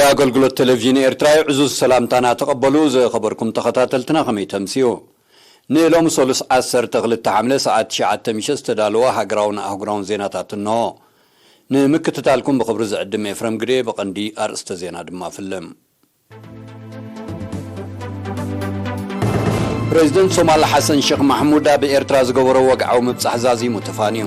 ኣገልግሎት ቴሌቪዥን ኤርትራ እዩ። ዕዙዝ ሰላምታና ተቐበሉ። ዝኸበርኩም ተኸታተልትና ከመይ ተምስዩ? ንሎሚ ሰሉስ ዓሰርተ ክልተ ሓምለ ሰዓት ትሽዓተ ምሸት ዝተዳለወ ሃገራውን ኣህጉራውን ዜናታት እንሆ። ንምክትታልኩም ብኽብሪ ዝዕድም ኤፍረም ግዴ፣ ብቐንዲ ኣርእስተ ዜና ድማ ፍልም። ፕሬዚደንት ሶማል ሓሰን ሼክ ማሕሙድ ኣብ ኤርትራ ዝገበሮ ወግዓዊ ምብጻሕ ዛዚሙ ተፋንዩ።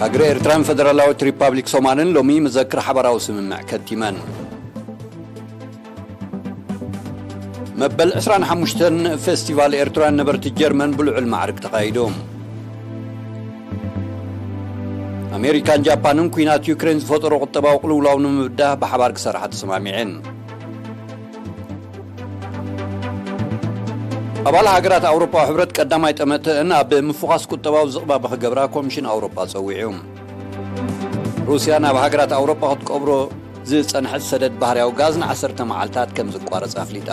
ሃገረ ኤርትራን ፈደራላዊት ሪፓብሊክ ሶማልን ሎሚ መዘክር ሓበራዊ ስምምዕ ከቲመን። መበል ዕስራን ሓሙሽተን ፌስቲቫል ኤርትራውያን ነበርቲ ጀርመን ብልዑል ማዕርግ ተኻይዱ። ኣሜሪካን ጃፓንን ኲናት ዩክሬን ዝፈጠሮ ቁጠባዊ ቅልውላው ንምብዳህ ብሓባር ክሰርሓ ተሰማሚዐን። ኣባል ሃገራት ኣውሮጳዊ ሕብረት ቀዳማይ ጠመተአን ኣብ ምፍዃስ ቁጠባዊ ዝቕባበ ክገብራ ኮሚሽን ኣውሮጳ ጸዊዑ። ሩስያ ናብ ሃገራት ኣውሮጳ ክትቀብሮ ዝጸንሐት ሰደድ ባህርያዊ ጋዝ ንዓሰርተ መዓልታት ከም ዝቋረጽ ኣፍሊጣ።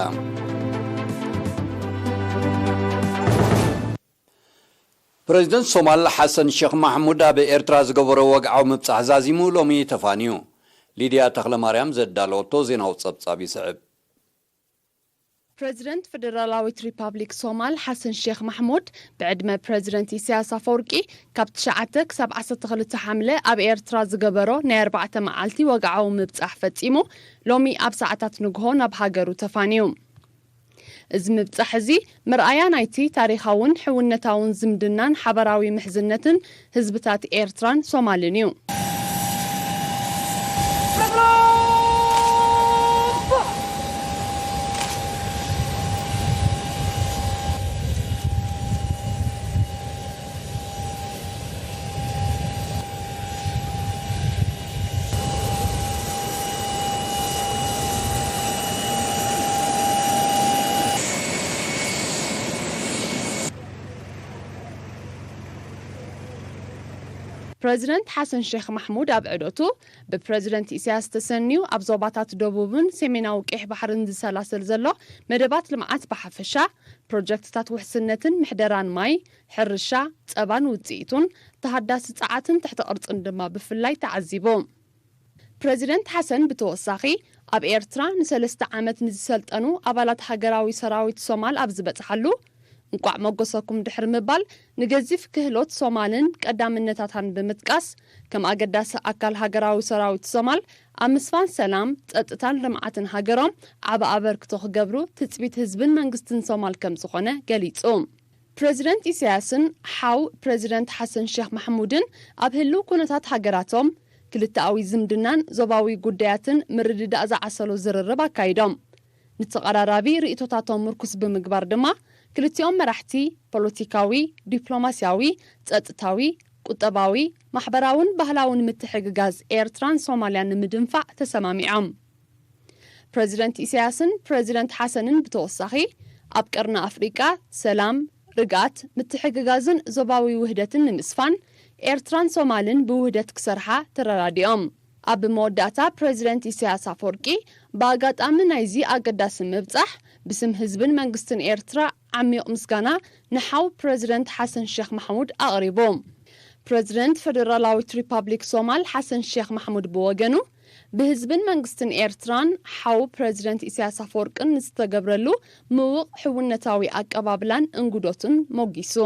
ፕሬዚደንት ሶማል ሓሰን ሼክ ማሕሙድ ኣብ ኤርትራ ዝገበሮ ወግዓዊ ምብጻሕ ዛዚሙ ሎሚ ተፋንዩ። ሊድያ ተኽለማርያም ዘዳለወቶ ዜናዊ ጸብጻብ ይስዕብ። ፕሬዚደንት ፈደራላዊት ሪፓብሊክ ሶማል ሓሰን ሼክ ማሕሙድ ብዕድመ ፕሬዚደንት ኢሳያስ ኣፈወርቂ ካብ ትሽዓተ ክሳብ ዓሰርተ ክልተ ሓምለ ኣብ ኤርትራ ዝገበሮ ናይ ኣርባዕተ መዓልቲ ወግዓዊ ምብጻሕ ፈጺሙ ሎሚ ኣብ ሰዓታት ንግሆ ናብ ሃገሩ ተፋንዩ። እዚ ምብጻሕ እዚ መርኣያ ናይቲ ታሪኻውን ሕውነታውን ዝምድናን ሓበራዊ ምሕዝነትን ህዝብታት ኤርትራን ሶማልን እዩ። ፕረዚደንት ሓሰን ሼክ ማሕሙድ ኣብ ዕደቱ፣ ብፕረዚደንት ኢሳያስ ተሰንዩ ኣብ ዞባታት ደቡብን ሰሜናዊ ቀይሕ ባሕርን ዝሰላሰል ዘሎ መደባት ልምዓት ብሓፈሻ፣ ፕሮጀክትታት ውሕስነትን ምሕደራን ማይ፣ ሕርሻ፣ ጸባን ውጽኢቱን፣ ተሃዳሲ ጸዓትን ትሕተ ቅርጽን ድማ ብፍላይ ተዓዚቡ። ፕረዚደንት ሓሰን ብተወሳኺ፣ ኣብ ኤርትራ ንሰለስተ ዓመት ንዝሰልጠኑ ኣባላት ሃገራዊ ሰራዊት ሶማል ኣብ ዝበጽሓሉ፣ እንቋዕ መጎሰኩም ድሕሪ ምባል፣ ንገዚፍ ክህሎት ሶማልን ቀዳምነታታን ብምጥቃስ፣ ከም ኣገዳሲ ኣካል ሃገራዊ ሰራዊት ሶማል ኣብ ምስፋን ሰላም፣ ጸጥታን ልምዓትን ሃገሮም ዓቢ ኣበርክቶ ክገብሩ ትጽቢት ህዝብን መንግስትን ሶማል ከም ዝኾነ ገሊጹ። ፕረዚደንት ኢሳያስን ሓው ፕረዚደንት ሓሰን ሼክ ማሕሙድን ኣብ ህልው ኩነታት ሃገራቶም፣ ክልተኣዊ ዝምድናን ዞባዊ ጉዳያትን ምርድዳእ ዝዓሰሎ ዝርርብ ኣካይዶም። ንተቐራራቢ ርእይቶታቶም ምርኩስ ብምግባር ድማ፣ ክልቲኦም መራሕቲ ፖለቲካዊ፣ ዲፕሎማስያዊ፣ ጸጥታዊ፣ ቁጠባዊ፣ ማሕበራውን ባህላውን ምትሕግጋዝ ኤርትራን ሶማልያን ንምድንፋዕ ተሰማሚዖም። ፕረዚደንት ኢሳያስን ፕረዚደንት ሓሰንን ብተወሳኺ፣ ኣብ ቀርኒ ኣፍሪቃ ሰላም፣ ርግኣት፣ ምትሕግጋዝን ዞባዊ ውህደትን ንምስፋን፣ ኤርትራን ሶማልን ብውህደት ክሰርሓ ተረዳዲኦም። ኣብ መወዳእታ ፕረዚደንት ኢሳያስ ኣፈወርቂ ብኣጋጣሚ ናይዚ ኣገዳሲ ምብጻሕ ብስም ህዝብን መንግስትን ኤርትራ ዓሚቕ ምስጋና ንሓው ፕረዚደንት ሓሰን ሼክ ማሕሙድ ኣቕሪቡ። ፕረዚደንት ፈደራላዊት ሪፓብሊክ ሶማል ሓሰን ሼክ ማሕሙድ ብወገኑ፣ ብህዝብን መንግስትን ኤርትራን ሓው ፕረዚደንት ኢሳያስ ኣፈወርቅን ንዝተገብረሉ ምዉቕ ሕውነታዊ ኣቀባብላን እንግዶትን ሞጊሱ።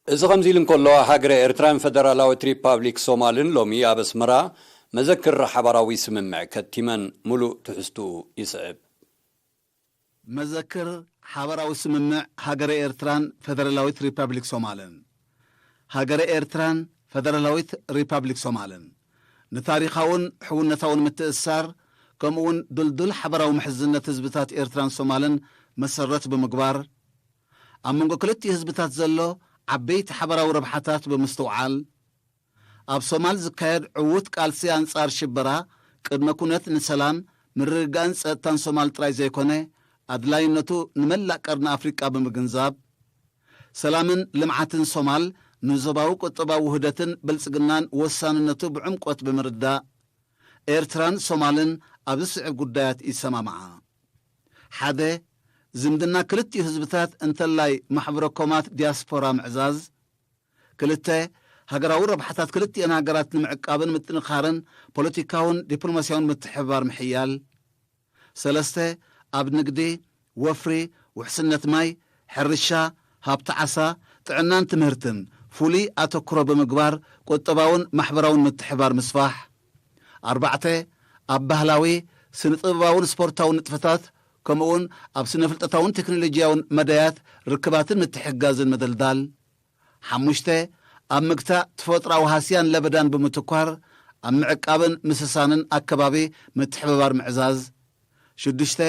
እዚ ከምዚ ኢሉ እንከሎ፣ ሃገረ ኤርትራን ፈደራላዊት ሪፓብሊክ ሶማልን ሎሚ ኣብ ኣስመራ መዘክር ሓባራዊ ስምምዕ ከቲመን። ምሉእ ትሕዝትኡ ይስዕብ። መዘክር ሓባራዊ ስምምዕ ሃገረ ኤርትራን ፈደራላዊት ሪፓብሊክ ሶማልን። ሃገረ ኤርትራን ፈደራላዊት ሪፓብሊክ ሶማልን ንታሪኻውን ሕውነታውን ምትእስሳር፣ ከምኡውን ድልዱል ሓባራዊ ምሕዝነት ህዝብታት ኤርትራን ሶማልን መሰረት ብምግባር፣ ኣብ መንጎ ክልቲኡ ህዝብታት ዘሎ ዓበይቲ ሓባራዊ ረብሓታት ብምስትውዓል፣ ኣብ ሶማል ዝካየድ ዕዉት ቃልሲ ኣንጻር ሽበራ፣ ቅድመ ኩነት ንሰላም፣ ምርግጋእን ጸጥታን ሶማል ጥራይ ዘይኮነ፣ ኣድላይነቱ ንመላእ ቀርኒ ኣፍሪቃ ብምግንዛብ፣ ሰላምን ልምዓትን ሶማል ንዞባዊ ቁጠባዊ ውህደትን ብልጽግናን ወሳንነቱ ብዕምቆት ብምርዳእ፣ ኤርትራን ሶማልን ኣብ ዝስዕብ ጉዳያት ይሰማምዓ። ሓደ፣ ዝምድና ክልቲኡ ህዝብታት እንተላይ ማሕበረ ኮማት ዲያስፖራ ምዕዛዝ። ክልተ፣ ሃገራዊ ረብሓታት ክልቲኤን ሃገራት ንምዕቃብን ምጥንኻርን ፖለቲካውን ዲፕሎማስያውን ምትሕብባር ምሕያል። ሰለስተ፣ ኣብ ንግዲ፣ ወፍሪ፣ ውሕስነት ማይ፣ ሕርሻ፣ ሃብቲ ዓሳ፣ ጥዕናን ትምህርትን ፍሉይ ኣተኩሮ ብምግባር ቁጠባውን ማሕበራውን ምትሕባር ምስፋሕ። ኣርባዕተ፣ ኣብ ባህላዊ፣ ስነ ጥበባውን ስፖርታውን ንጥፈታት ከምኡውን ኣብ ስነ ፍልጠታውን ቴክኖሎጂያውን መዳያት ርክባትን ምትሕጋዝን ምድልዳል። ሓሙሽተ፣ ኣብ ምግታእ ተፈጥሮኣዊ ሃስያን ለበዳን ብምትኳር ኣብ ምዕቃብን ምስሳንን ኣከባቢ ምትሕብባር ምዕዛዝ። ሽዱሽተ፣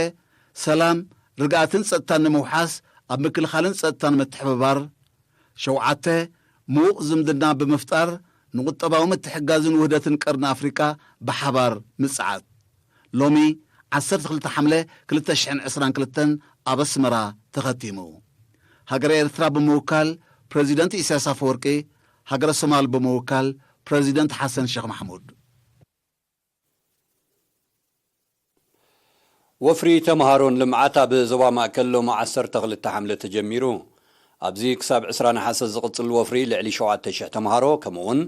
ሰላም፣ ርግኣትን ጸጥታን ንምውሓስ ኣብ ምክልኻልን ጸጥታን ምትሕብባር። ሸውዓተ፣ ምዉቕ ዝምድና ብምፍጣር ንቁጠባዊ ምትሕጋዝን ውህደትን ቀርኒ ኣፍሪቃ ብሓባር ምጽዓት። ሎሚ ዓሰርተ ክልተ ሓምለ ክልተ ሽሕን ዕስራን ክልተን ኣብ ኣስመራ ተኸቲሙ። ሃገረ ኤርትራ ብምውካል ፕረዚደንት ኢሳያስ ኣፈወርቂ፣ ሃገረ ሶማል ብምውካል ፕረዚደንት ሓሰን ሸኽ ማሕሙድ። ወፍሪ ተምሃሮን ልምዓት ኣብ ዞባ ማእከል ሎሚ ዓሰርተ ክልተ ሓምለ ተጀሚሩ። ኣብዚ ክሳብ ዕስራ ነሓሰ ዝቕጽል ወፍሪ ልዕሊ ሸውዓተ ሽሕ ተምሃሮ ከምኡውን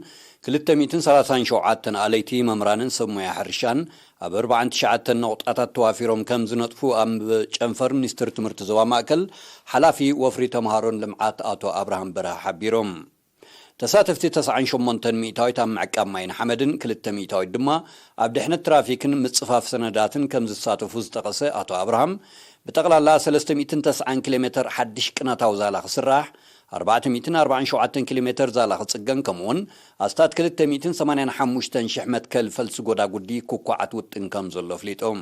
ክልተ ሚእትን ሰላሳን ሸውዓተን ኣለይቲ መምህራንን ሰብ ሞያ ሕርሻን ኣብ ኣርባዓን ትሽዓተን ነቑጣታት ተዋፊሮም ከም ዝነጥፉ ኣብ ጨንፈር ሚኒስትሪ ትምህርቲ ዞባ ማእከል ሓላፊ ወፍሪ ተምሃሮን ልምዓት ኣቶ ኣብርሃም በርሀ ሓቢሮም። ተሳተፍቲ ተስዓን ሸሞንተን ሚእታዊት ኣብ ምዕቃብ ማይን ሓመድን፣ ክልተ ሚእታዊት ድማ ኣብ ድሕነት ትራፊክን ምጽፋፍ ሰነዳትን ከም ዝሳተፉ ዝጠቐሰ ኣቶ ኣብርሃም፣ ብጠቕላላ ሰለስተ ሚእትን ተስዓን ኪሎ ሜተር ሓድሽ ቅነታዊ ዛላ ክስራሕ፣ ኣርባዕተ ሚእትን ኣርባዓን ሸውዓተን ኪሎ ሜተር ዛላ ክጽገን፣ ከምኡውን ኣስታት ክልተ ሚእትን ሰማንያን ሓሙሽተን ሽሕ መትከል ፈልሲ ጎዳጉዲ ክኳዓት ውጥን ከም ዘሎ ኣፍሊጦም።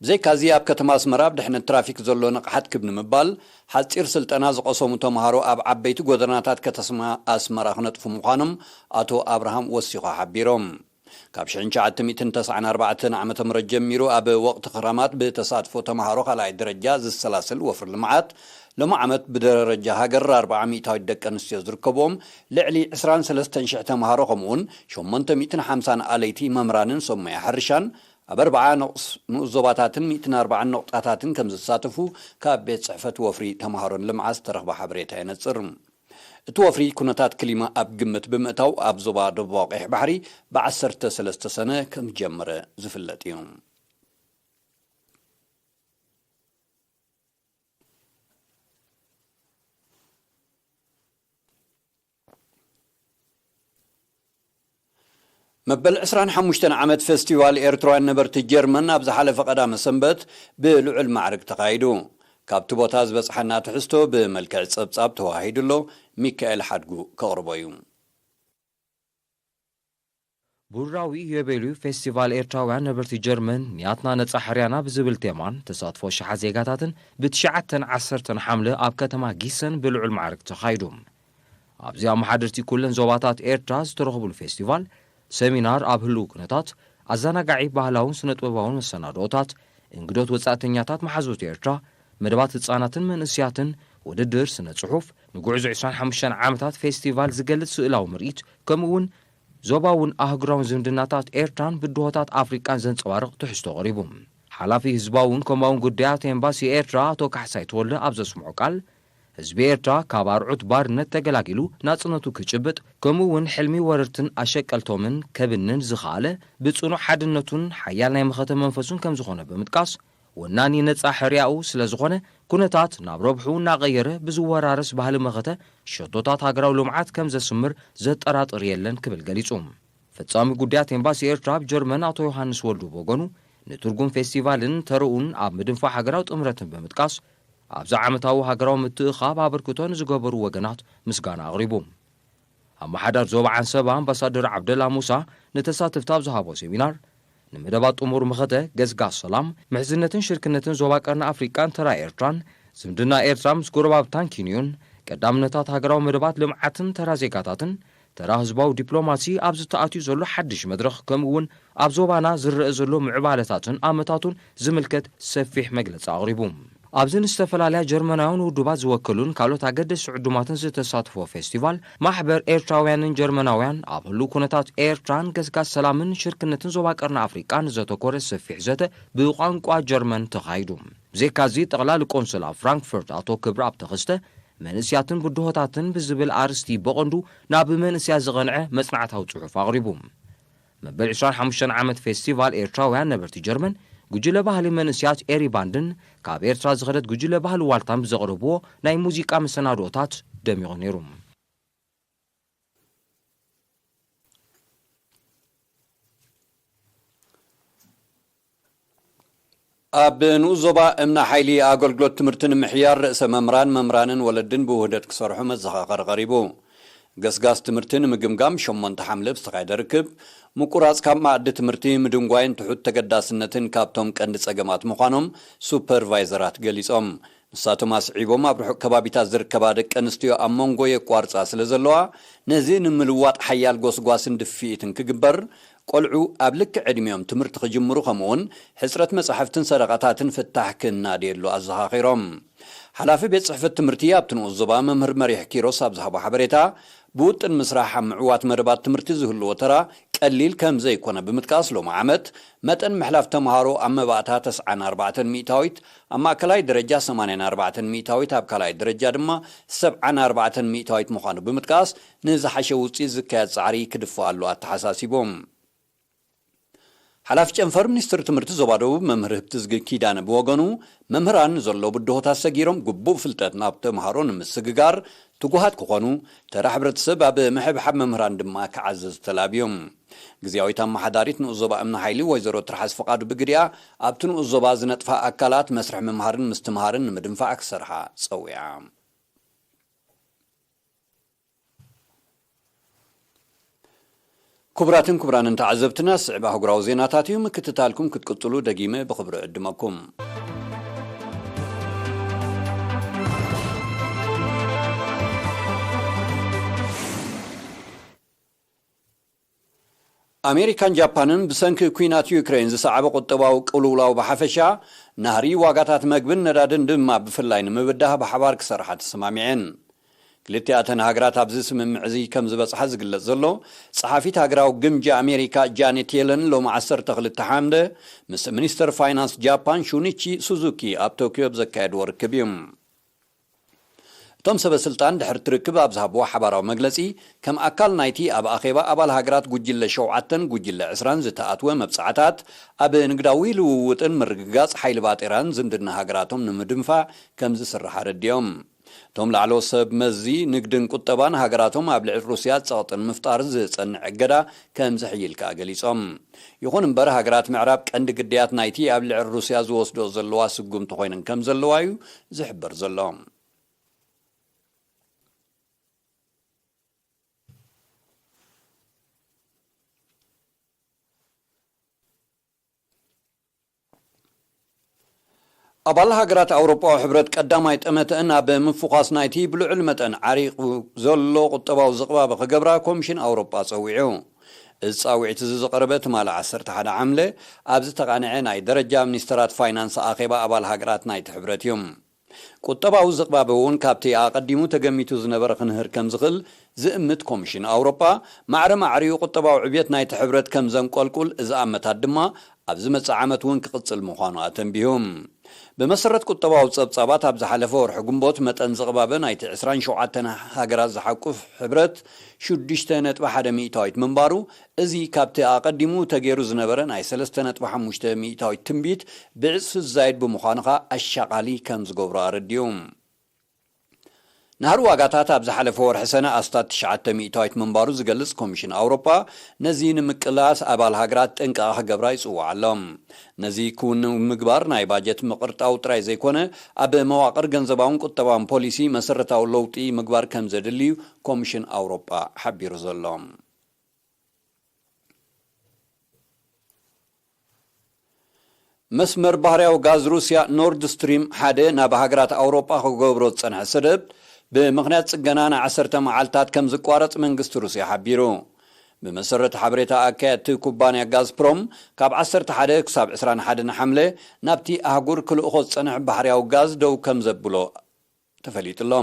ብዘይካዚ ኣብ ከተማ ኣስመራ ኣብ ድሕነት ትራፊክ ዘሎ ንቕሓት ክብ ንምባል ሓጺር ስልጠና ዝቐሰሙ ተምሃሮ ኣብ ዓበይቲ ጎደናታት ከተስማ ኣስመራ ክነጥፉ ምዃኖም ኣቶ ኣብርሃም ወሲኾ ሓቢሮም። ካብ ሽሕን ትሽዓተ ሚእትን ተስዓን ኣርባዕተን ዓመተ ምህረት ጀሚሩ ኣብ ወቕቲ ክረማት ብተሳትፎ ተምሃሮ ካልኣይ ደረጃ ዝሰላሰል ወፍሪ ልምዓት ሎሚ ዓመት ብደረጃ ሃገር ኣርብዓ ሚእታዊት ደቂ ኣንስትዮ ዝርከብዎም ልዕሊ ዕስራን ሰለስተን ሽሕ ተምሃሮ ከምኡውን ሸሞንተ ሚእትን ሓምሳን ኣለይቲ መምህራንን ሰብ ሞያ ሕርሻን ኣብ ኣርብዓ ንኡስ ዞባታትን ሚእትን ኣርባዓን ነቑጣታትን ከም ዝሳተፉ ካብ ቤት ጽሕፈት ወፍሪ ተምሃሮን ልምዓት ዝተረኽበ ሓበሬታ የነጽር። እቲ ወፍሪ ኩነታት ክሊማ ኣብ ግምት ብምእታው ኣብ ዞባ ደቡባዊ ቀይሕ ባሕሪ ብዓሰርተ ሰለስተ ሰነ ከም ዝጀመረ ዝፍለጥ እዩ። መበል ዕስራን ሓሙሽተን ዓመት ፌስቲቫል ኤርትራውያን ነበርቲ ጀርመን ኣብ ዝሓለፈ ቀዳመ ሰንበት ብልዑል ማዕርግ ተኻይዱ። ካብቲ ቦታ ዝበጽሓና ትሕዝቶ ብመልክዕ ጸብጻብ ተዋሂዱ ኣሎ፣ ሚካኤል ሓድጉ ከቕርቦ እዩ። ቡራዊ ዮቤልዩ ፌስቲቫል ኤርትራውያን ነበርቲ ጀርመን ንያትና ነጻ ሕርያና ብዝብል ቴማን ተሳትፎ ሽሓት ዜጋታትን ብትሽዓተን ዓሰርተን ሓምለ ኣብ ከተማ ጊሰን ብልዑል ማዕርግ ተኻይዱ። ኣብዚ ኣመሓደርቲ ኩለን ዞባታት ኤርትራ ዝተረኽቡሉ ፌስቲቫል፣ ሰሚናር ኣብ ህልው ኩነታት፣ ኣዘናጋዒ ባህላውን ስነ-ጥበባውን መሰናድኦታት፣ እንግዶት ወጻእተኛታት መሓዙት ኤርትራ፣ መደባት ህጻናትን መንእስያትን፣ ውድድር ስነ ጽሑፍ፣ ንጉዕዞ ዕስራን ሓሙሽተን ዓመታት ፌስቲቫል ዝገልጽ ስእላዊ ምርኢት፣ ከምኡ እውን ዞባውን ኣህጉራውን ዝምድናታት ኤርትራን ብድሆታት ኣፍሪቃን ዘንጸባርቕ ትሕዝቶ ቀሪቡ። ሓላፊ ህዝባውን ኮማውን ጉዳያት ኤምባሲ ኤርትራ ኣቶ ካሕሳይ ተወልደ ኣብ ዘስምዖ ቃል፣ ህዝቢ ኤርትራ ካብ ኣርዑት ባርነት ተገላጊሉ ናጽነቱ ክጭብጥ፣ ከምኡ እውን ሕልሚ ወረርትን ኣሸቀልቶምን ከብንን ዝኸኣለ ብጽኑዕ ሓድነቱን ሓያል ናይ መኸተ መንፈሱን ከም ዝኾነ ብምጥቃስ፣ ወናኒ ነጻ ሕርያኡ ስለ ዝኾነ፣ ኩነታት ናብ ረብሑ እናቐየረ ብዝወራረስ ባህሊ መኸተ ሸቶታት ሃገራዊ ልምዓት ከም ዘስምር ዘጠራጥር የለን ክብል ገሊጹ። ፈጻሚ ጉዳያት ኤምባሲ ኤርትራ ኣብ ጀርመን ኣቶ ዮሃንስ ወልዱ ብወገኑ፣ ንትርጉም ፌስቲቫልን ተረኡን ኣብ ምድንፋዕ ሃገራዊ ጥምረትን ብምጥቃስ፣ ኣብዚ ዓመታዊ ሃገራዊ ምትእኻብ ኣበርክቶ ንዝገበሩ ወገናት ምስጋና ኣቕሪቡ። ኣመሓዳር ዞባ ዓንሰባ ኣምባሳደር ዓብደላ ሙሳ ንተሳተፍቲ ኣብ ዝሃቦ ሴሚናር፣ ንመደባት ጥሙር መኸተ ገስጋስ ሰላም፣ ምሕዝነትን ሽርክነትን ዞባ ቀርኒ ኣፍሪቃን ተራ ኤርትራን፣ ዝምድና ኤርትራ ምስ ጎረባብታን ኪንዮን፣ ቀዳምነታት ሃገራዊ መደባት ልምዓትን ተራ ዜጋታትን፣ ተራ ህዝባዊ ዲፕሎማሲ ኣብዚ ተኣትዩ ዘሎ ሓድሽ መድረኽ፣ ከምኡ እውን ኣብ ዞባና ዝረአ ዘሎ ምዕባለታትን ኣመታቱን ዝምልከት ሰፊሕ መግለጺ ኣቕሪቡ። ኣብዚ ንዝተፈላለያ ጀርመናውያን ውድባት ዝወከሉን ካልኦት ኣገደስቲ ዕዱማትን ዝተሳትፎ ፌስቲቫል፣ ማሕበር ኤርትራውያንን ጀርመናውያን ኣብ ህሉው ኩነታት ኤርትራን ገስጋስ ሰላምን ሽርክነትን ዞባ ቀርኒ ኣፍሪቃን ዘተኮረ ሰፊሕ ዘተ ብቋንቋ ጀርመን ተኻይዱ። ብዘይካዚ፣ ጠቕላሊ ቆንስል ኣብ ፍራንክፈርት ኣቶ ክብረኣብ ተኸስተ፣ መንእስያትን ብድሆታትን ብዝብል ኣርእስቲ ብቐንዱ ናብ መንእስያት ዝቐንዐ መጽናዕታዊ ጽሑፍ ኣቕሪቡ። መበል ዕስራን ሓሙሽተን ዓመት ፌስቲቫል ኤርትራውያን ነበርቲ ጀርመን፣ ጉጅለ ባህሊ መንእስያት ኤሪ ባንድን ካብ ኤርትራ ዝኸደት ጉጅለ ባህሊ ዋልታን ብዘቕረብዎ ናይ ሙዚቃ መሰናድኦታት ደሚቑ ነይሩ። ኣብ ንኡስ ዞባ እምነ ሓይሊ ኣገልግሎት ትምህርቲ ንምሕያር ርእሰ መምህራን፣ መምህራንን ወለድን ብውህደት ክሰርሑ መዘኻኸሪ ቀሪቡ። ገስጋስ ትምህርቲ ንምግምጋም ሸሞንተ ሓምለ ብዝተኻየደ ርክብ፣ ምቁራጽ ካብ መኣዲ ትምህርቲ፣ ምድንጓይን ትሑት ተገዳስነትን ካብቶም ቀንዲ ጸገማት ምዃኖም ሱፐርቫይዘራት ገሊጾም። ንሳቶም ኣስዒቦም፣ ኣብ ርሑቕ ከባቢታት ዝርከባ ደቂ ኣንስትዮ ኣብ መንጎ የቋርጻ ስለ ዘለዋ፣ ነዚ ንምልዋጥ ሓያል ጎስጓስን ድፍኢትን ክግበር፣ ቆልዑ ኣብ ልክዕ ዕድሚኦም ትምህርቲ ክጅምሩ፣ ከምኡውን ሕጽረት መጻሕፍትን ሰደቓታትን ፍታሕ ክናድየሉ ኣዘኻኺሮም። ሓላፊ ቤት ጽሕፈት ትምህርቲ ኣብቲ ንኡስ ዞባ መምህር መሪሕ ኪሮስ ኣብ ዝሃቦ ሓበሬታ፣ ብውጥን ምስራሕ ኣብ ምዕዋት መደባት ትምህርቲ ዝህልዎ ተራ ቀሊል ከም ዘይኮነ ብምጥቃስ፣ ሎሚ ዓመት መጠን ምሕላፍ ተምሃሮ ኣብ መባእታ ተስዓን ኣርባዕተን ሚእታዊት፣ ኣብ ማእከላይ ደረጃ ሰማንያን ኣርባዕተን ሚእታዊት፣ ኣብ ካልኣይ ደረጃ ድማ ሰብዓን ኣርባዕተን ሚእታዊት ምዃኑ ብምጥቃስ፣ ንዝሓሸ ውጽኢት ዝካየድ ጻዕሪ ክድፍኣሉ ኣተሓሳሲቡ። ሓላፊ ጨንፈር ሚኒስትሪ ትምህርቲ ዞባ ደቡብ መምህር ህብትዝጊ ኪዳነ ብወገኑ፣ መምህራን ንዘለዉ ብድሆታት ሰጊሮም ግቡእ ፍልጠት ናብ ተምሃሮ ንምስግጋር ትጉሃት ክኾኑ፣ ተራ ሕብረተሰብ ኣብ ምሕብሓብ መምህራን ድማ ክዓዘዝ ተላብዮም። ግዝያዊት ኣመሓዳሪት ንኡስ ዞባ እምኒ ሓይሊ ወይዘሮ ትርሓስ ፍቓዱ ብግዲኣ፣ ኣብቲ ንኡስ ዞባ ዝነጥፋ ኣካላት መስርሕ ምምሃርን ምስትምሃርን ንምድንፋዕ ክሰርሓ ጸዊዓ። ክቡራትን ክቡራንን ተዓዘብትና፣ ዝስዕብ ኣህጉራዊ ዜናታት እዩ። ምክትታልኩም ክትቅጽሉ ደጊመ ብኽብሪ እዕድመኩም። ኣሜሪካን ጃፓንን ብሰንኪ ኲናት ዩክሬን ዝሰዓበ ቁጠባዊ ቅልውላው ብሓፈሻ፣ ናህሪ ዋጋታት መግብን ነዳድን ድማ ብፍላይ ንምብዳህ ብሓባር ክሰርሓ ተሰማሚዐን። ክልቲኣተን ሃገራት ኣብዚ ስምምዕ እዚ ከም ዝበጽሓ ዝግለጽ ዘሎ፣ ጸሓፊት ሃገራዊ ግምጃ ኣሜሪካ ጃኔት የለን ሎሚ ዓሰርተ ክልተ ሓምለ ምስ ሚኒስተር ፋይናንስ ጃፓን ሹኒቺ ሱዙኪ ኣብ ቶክዮ ኣብ ዘካየድዎ ርክብ እዩ። እቶም ሰበ ስልጣን ድሕሪ እቲ ርክብ ኣብ ዝሃብዎ ሓባራዊ መግለጺ፣ ከም ኣካል ናይቲ ኣብ ኣኼባ ኣባል ሃገራት ጉጅለ ሸውዓተን ጉጅለ ዕስራን ዝተኣትወ መብጻዕታት፣ ኣብ ንግዳዊ ልውውጥን ምርግጋጽ ሓይሊ ባጤራን ዝምድና ሃገራቶም ንምድንፋዕ ከም ዝስራሕ ኣረዲኦም። እቶም ላዕለዎት ሰብ መዚ ንግድን ቁጠባን ሃገራቶም ኣብ ልዕሊ ሩስያ ጸቕጢ ንምፍጣር ዝጸንዕ እገዳ ከም ዝሕይል ከኣ ገሊጾም። ይኹን እምበር፣ ሃገራት ምዕራብ ቀንዲ ግዳያት ናይቲ ኣብ ልዕሊ ሩስያ ዝወስዶ ዘለዋ ስጉምቲ ኮይነን ከም ዘለዋ እዩ ዝሕበር ዘሎ። ኣባል ሃገራት ኣውሮጳዊ ሕብረት ቀዳማይ ጠመተአን ኣብ ምፍዃስ ናይቲ ብልዑል መጠን ዓሪቑ ዘሎ ቁጠባዊ ዝቕባበ ክገብራ ኮሚሽን ኣውሮጳ ጸዊዑ። እዚ ጻውዒት እዚ ዝቐረበ ትማሊ ዓሰርተ ሓደ ሓምለ ኣብ ዝተቓንዐ ናይ ደረጃ ሚኒስተራት ፋይናንስ ኣኼባ ኣባል ሃገራት ናይቲ ሕብረት እዩ። ቁጠባዊ ዝቕባበ እውን ካብቲ ኣቐዲሙ ተገሚቱ ዝነበረ ክንህር ከም ዝኽእል ዝእምት ኮሚሽን ኣውሮጳ፣ ማዕረ ማዕሪኡ ቁጠባዊ ዕብየት ናይቲ ሕብረት ከም ዘንቆልቁል፣ እዚ ኣመታት ድማ ኣብ ዝመጽእ ዓመት እውን ክቕጽል ምዃኑ ኣተንቢሁ። ብመሰረት ቁጠባዊ ጸብጻባት፣ ኣብ ዝሓለፈ ወርሒ ግንቦት መጠን ዝቕባበ ናይቲ ዕስራን ሸውዓተን ሃገራት ዝሓቁፍ ሕብረት ሽዱሽተ ነጥቢ ሓደ ሚእታዊት ምንባሩ፣ እዚ ካብቲ ኣቐዲሙ ተገይሩ ዝነበረ ናይ ሰለስተ ነጥቢ ሓሙሽተ ሚእታዊት ትንቢት ብዕጽፊ ዝዛይድ ብምዃኑ ከኣ ኣሻቓሊ ከም ዝገብሮ ኣረዲኡ። ናህሪ ዋጋታት ኣብ ዝሓለፈ ወርሒ ሰነ ኣስታት ትሽዓተ ሚእታዊት ምንባሩ ዝገልጽ ኮሚሽን ኣውሮጳ፣ ነዚ ንምቅላስ ኣባል ሃገራት ጥንቃቐ ክገብራ ይጽውዕ ኣሎ። ነዚ ክውን ንምግባር ናይ ባጀት ምቕርጣው ጥራይ ዘይኮነ፣ ኣብ መዋቕር ገንዘባውን ቁጠባውን ፖሊሲ መሰረታዊ ለውጢ ምግባር ከም ዘድሊ እዩ ኮሚሽን ኣውሮጳ ሓቢሩ ዘሎ። መስመር ባህርያዊ ጋዝ ሩስያ ኖርድ ስትሪም ሓደ ናብ ሃገራት ኣውሮጳ ክገብሮ ዝጸንሐ ሰደድ፣ ብምኽንያት ጽገና ንዓሰርተ መዓልታት ከም ዝቋረጽ መንግስቲ ሩስያ ሓቢሩ። ብመሰረት ሓበሬታ ኣካየድቲ ኩባንያ ጋዝፕሮም፣ ካብ ዓሰርተ ሓደ ክሳብ ዕስራን ሓደን ሓምለ ናብቲ ኣህጉር ክልእኾ ዝጸንሐ ባህርያዊ ጋዝ ደው ከም ዘብሎ ተፈሊጡ ኣሎ።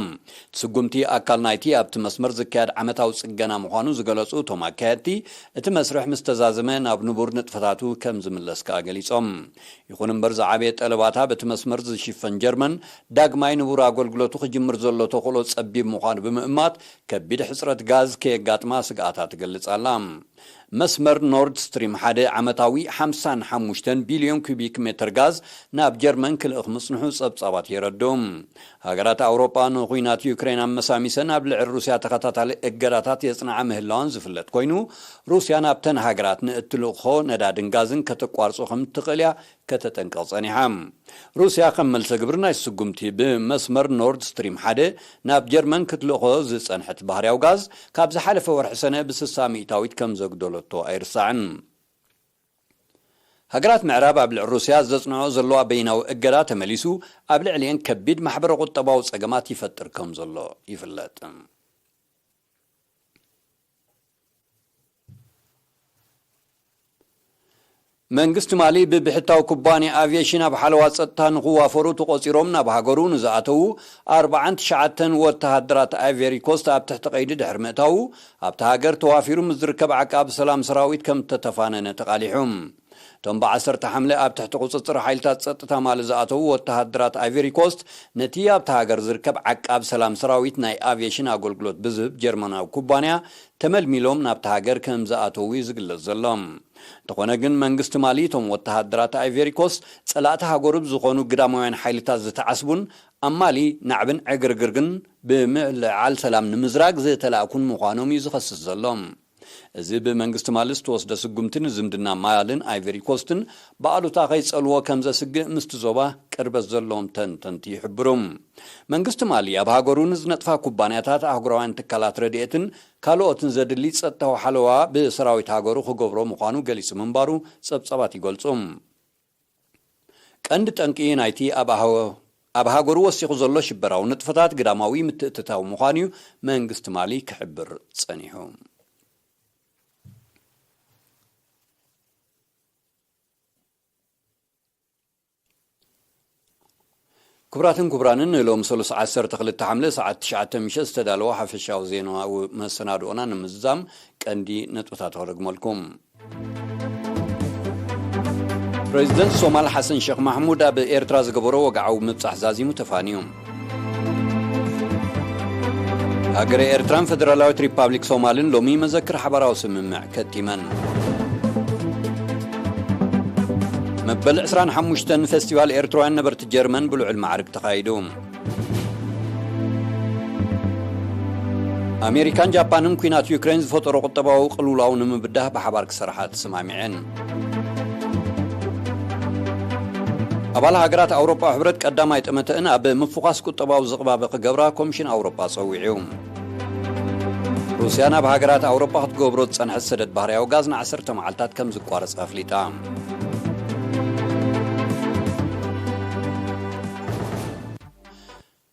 እቲ ስጉምቲ ኣካል ናይቲ ኣብቲ መስመር ዝካየድ ዓመታዊ ጽገና ምዃኑ ዝገለጹ እቶም ኣካየድቲ፣ እቲ መስርሕ ምስ ተዛዘመ ናብ ንቡር ንጥፈታቱ ከም ዝምለስ ከኣ ገሊጾም። ይኹን እምበር ዝዓበየ ጠለባታ በቲ መስመር ዝሽፈን ጀርመን ዳግማይ ንቡር ኣገልግሎቱ ክጅምር ዘሎ ተኽእሎ ጸቢብ ምዃኑ ብምእማት ከቢድ ሕጽረት ጋዝ ከየጋጥማ ስግኣታ ትገልጽ ኣላ። መስመር ኖርድ ስትሪም ሓደ ዓመታዊ ሓምሳን ሓሙሽተን ቢልዮን ኪቢክ ሜተር ጋዝ ናብ ጀርመን ክልእኽ ምጽንሑ ጸብጻባት የረድኡ። ሃገራት ኣውሮጳ ንኹናት ዩክሬን ኣመሳሚሰን ኣብ ልዕሊ ሩስያ ተኸታታሊ እገዳታት የጽንዓ ምህላወን ዝፍለጥ ኮይኑ፣ ሩስያ ናብተን ሃገራት ንእትልእኾ ነዳድን ጋዝን ከተቋርጾ ከም እትኽእል እያ ከተጠንቅቕ ጸኒሓ። ሩስያ ከም መልሰ ግብሪ ናይ ስጉምቲ ብመስመር ኖርድ ስትሪም ሓደ ናብ ጀርመን ክትልእኾ ዝጸንሐት ባህርያዊ ጋዝ ካብ ዝሓለፈ ወርሒ ሰነ ብ60 ሚእታዊት ከም ዘጉደለቶ ኣይርሳዕን። ሃገራት ምዕራብ ኣብ ልዕሊ ሩስያ ዘጽንዖ ዘለዋ በይናዊ እገዳ ተመሊሱ ኣብ ልዕሊኤን ከቢድ ማሕበረ ቁጠባዊ ጸገማት ይፈጥር ከም ዘሎ ይፍለጥ። መንግስቲ ማሊ ብብሕታዊ ኩባንያ ኣቪየሽን ኣብ ሓለዋ ጸጥታ ንኽዋፈሩ ተቖጺሮም ናብ ሃገሩ ንዝኣተዉ ኣርባዓን ትሽዓተን ወተሃደራት ኣይቨሪ ኮስት ኣብ ትሕቲ ቀይዲ ድሕሪ ምእታዉ፣ ኣብታ ሃገር ተዋፊሩ ምስ ዝርከብ ዓቃብ ሰላም ሰራዊት ከም ተተፋነነ ተቓሊሑ። እቶም ብዓሰርተ ሓምለ ኣብ ትሕቲ ቁጽጽር ሓይልታት ጸጥታ ማሊ ዝኣተዉ ወተሃደራት ኣይቨሪ ኮስት፣ ነቲ ኣብታ ሃገር ዝርከብ ዓቃብ ሰላም ሰራዊት ናይ ኣቪየሽን ኣገልግሎት ብዝህብ ጀርመናዊ ኩባንያ ተመልሚሎም ናብታ ሃገር ከም ዝኣተዉ እዩ ዝግለጽ ዘሎ። እንተኾነ ግን መንግስቲ ማሊ እቶም ወተሃደራት ኣይቨሪ ኮስት ጸላእቲ ሃገሩ ብዝኾኑ ግዳማውያን ሓይልታት ዝተዓስቡን ኣብ ማሊ ናዕብን ዕግርግርግን ብምልዕዓል ሰላም ንምዝራግ ዝተላእኩን ምዃኖም እዩ ዝኸስስ ዘሎ። እዚ ብመንግስቲ ማሊ ዝተወስደ ስጉምቲ ንዝምድና ማልን ኣይቨሪ ኮስትን ብኣሉታ ከይጸልዎ ከም ዘስግእ ምስቲ ዞባ ቅርበት ዘለዎም ተንተንቲ ይሕብሩ። መንግስቲ ማሊ ኣብ ሃገሩ ንዝነጥፋ ኩባንያታት ኣህጉራውያን ትካላት ረድኤትን ካልኦትን ዘድሊ ጸጥታዊ ሓለዋ ብሰራዊት ሃገሩ ክገብሮ ምዃኑ ገሊጹ ምንባሩ ጸብጻባት ይገልጹ። ቀንዲ ጠንቂ ናይቲ ኣብ ኣሃ-፣ ኣብ ሃገሩ ወሲኹ ዘሎ ሽበራዊ ንጥፈታት ግዳማዊ ምትእትታው ምዃኑ እዩ መንግስቲ ማሊ ክሕብር ጸኒሑ። ክቡራትን ክቡራንን፣ ንሎም ሰሉስ ዓሰርተ ክልተ ሓምለ ሰዓት ትሽዓተ ምሸት ዝተዳለወ ሓፈሻዊ ዜናዊ መሰናድኦና ንምዝዛም ቀንዲ ነጥብታት ክደግመልኩም። ፕሬዚደንት ሶማል ሓሰን ሸኽ ማሕሙድ ኣብ ኤርትራ ዝገበሮ ወግዓዊ ምብጻሕ ዛዚሙ ተፋንዩ። ሃገረ ኤርትራን ፈደራላዊት ሪፓብሊክ ሶማልን ሎሚ መዘክር ሓባራዊ ስምምዕ ከቲመን። መበል ዕስራን ሓሙሽተን ፌስቲቫል ኤርትራውያን ነበርቲ ጀርመን ብልዑል ማዕርግ ተኻይዱ። ኣሜሪካን ጃፓንን ኲናት ዩክሬን ዝፈጠሮ ቁጠባዊ ቅልውላው ንምብዳህ ብሓባር ክሰርሓ ተሰማሚዐን። ኣባል ሃገራት ኣውሮጳ ሕብረት ቀዳማይ ጠመተእን ኣብ ምፍዃስ ቁጠባዊ ዝቕባበ ክገብራ ኮሚሽን ኣውሮጳ ጸዊዑ። ሩስያ ናብ ሃገራት ኣውሮጳ ክትገብሮ ዝጸንሐት ሰደድ ባህርያዊ ጋዝ ንዓሰርተ መዓልታት ከም ዝቋረጽ ኣፍሊጣ።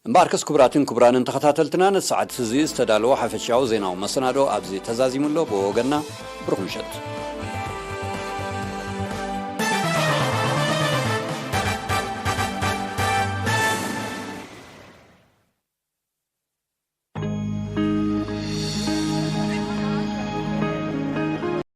እምበኣርከስ ክቡራትን ክቡራንን ተኸታተልትና፣ ነቲ ሰዓት እዚ ዝተዳለወ ሓፈሻዊ ዜናዊ መሰናዶ ኣብዚ ተዛዚሙ ኣሎ። ብወገንና ብሩኽ ምሸት።